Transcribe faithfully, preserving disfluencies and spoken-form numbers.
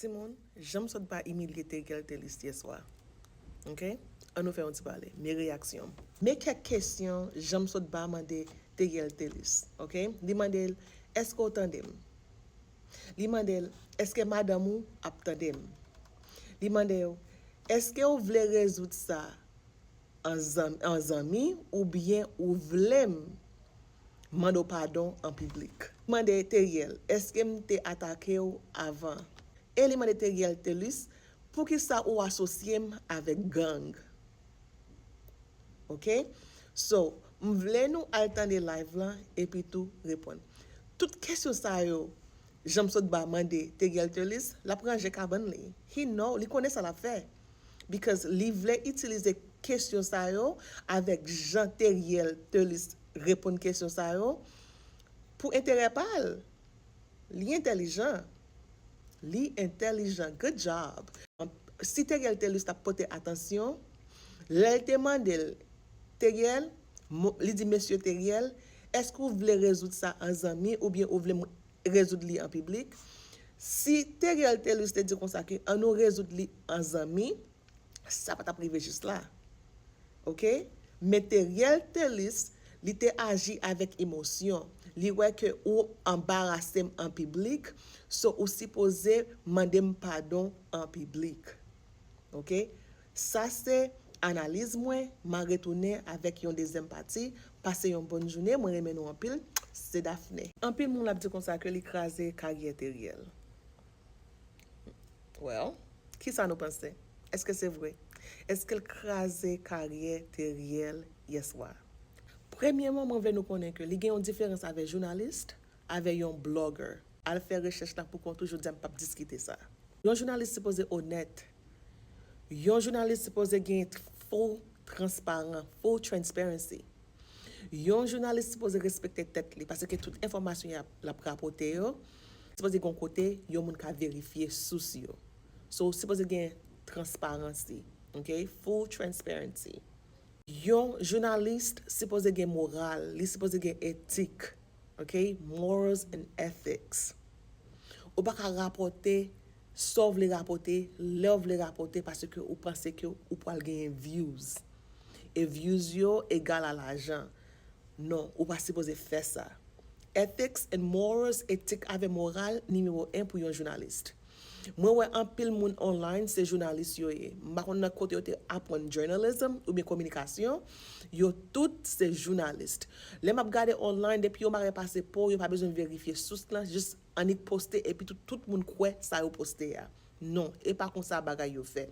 Timoun, jan m sot ba imilye Teriel Thelis yèswa. Ok? Ann nou fè yon ti pale. Men reyaksyon m. Men kèk kesyon jan m sot ba mande Teriel Thelis. Ok? Li mande l, èske w tande m? Li mande l, èske madanm ou ap tande m? Li mande w, èske w vle rezoud sa an zanmi oubyen ou vle m mande w padon an piblik? Li mande Teriel, èske m te atake w avan? E li mande Teriel Thelis, poukisa ou asosye m avèk gang? Ok? So, m vle nou al tande live lan epi tou reponn. Tout kesyon sa yo, jan m sot ba mande Teriel Thelis, l ap ranje kabann li. He know, li konnen sa l ap fè. Because li vle itilize kesyon sa yo avèk jan Teriel Thelis reponn kesyon sa yo pou enterè pa l. Li entèlijan. Li entèlijan. Good job. Si Teriel Thelis t ap pote atansyon, lè l te mande l, Teriel, mo- li di, mesye Teriel, èske w vle rezoud sa an zanmi oubyen ou vle m rezoud li an piblik? Si Teriel Thelis te di konsa ke ann nou rezoud li an zanmi, sa pa t ap rive jis la. Ok? Men Teriel Thelis, li te aji avèk emosyon. Li wè ke ou anbarase m an piblik, so ou sipoze mande m padon an piblik. Ok? Sa se analiz mwen, m a retounen avèk yon dezyèm pati. Pase yon bòn jounen, mwen renmen nou anpil. Se Daphné. Anpil moun ap di konsa ke li kraze karyè Teriel. Well, kisa nou panse? Èske se vre? Èske l kraze karyè Teriel yèswa? Premyèman, mwen vle nou konnen ke li gen yon diferans avè jounalis, avè yon blogger. Al fè rechèch la pou kont ou, jodi a m p ap diskite sa. Yon jounalis sipoze onèt. Yon jounalis sipoze gen full transparan, full transparency. Yon jounalis sipoze respekte tèt li, paske tout enfòmasyon y ap, l ap rapòte yo, sipoze gen yon kote yon moun ka verifye sous yo. So, sipoze gen transparansi, ok? Full transparency. Yon jounalis sipoze gen moral, li sipoze gen etik, ok? Morals and ethics. Ou pa ka rapòte sa w vle rapòte, lè w vle rapòte, paske ou panse ke ou pral genyen views. E views yo egal a lajan. Non, ou pa sipoze fè sa. Ethics and morals, etik avè moral, nimewo en pou yon jounalis. Mwen wè anpil moun online se jounalis yo ye. M pa konn nan kote yo te aprann journalism oubyen kominikasyon. Yo tout se jounalis. Lè m ap gade online, depi yon bagay pase po, yo pa bezwen verifye sous lan, jis annik poste epi tout, tout moun kwè sa yo poste a. Non, e pa konsa bagay yo fè.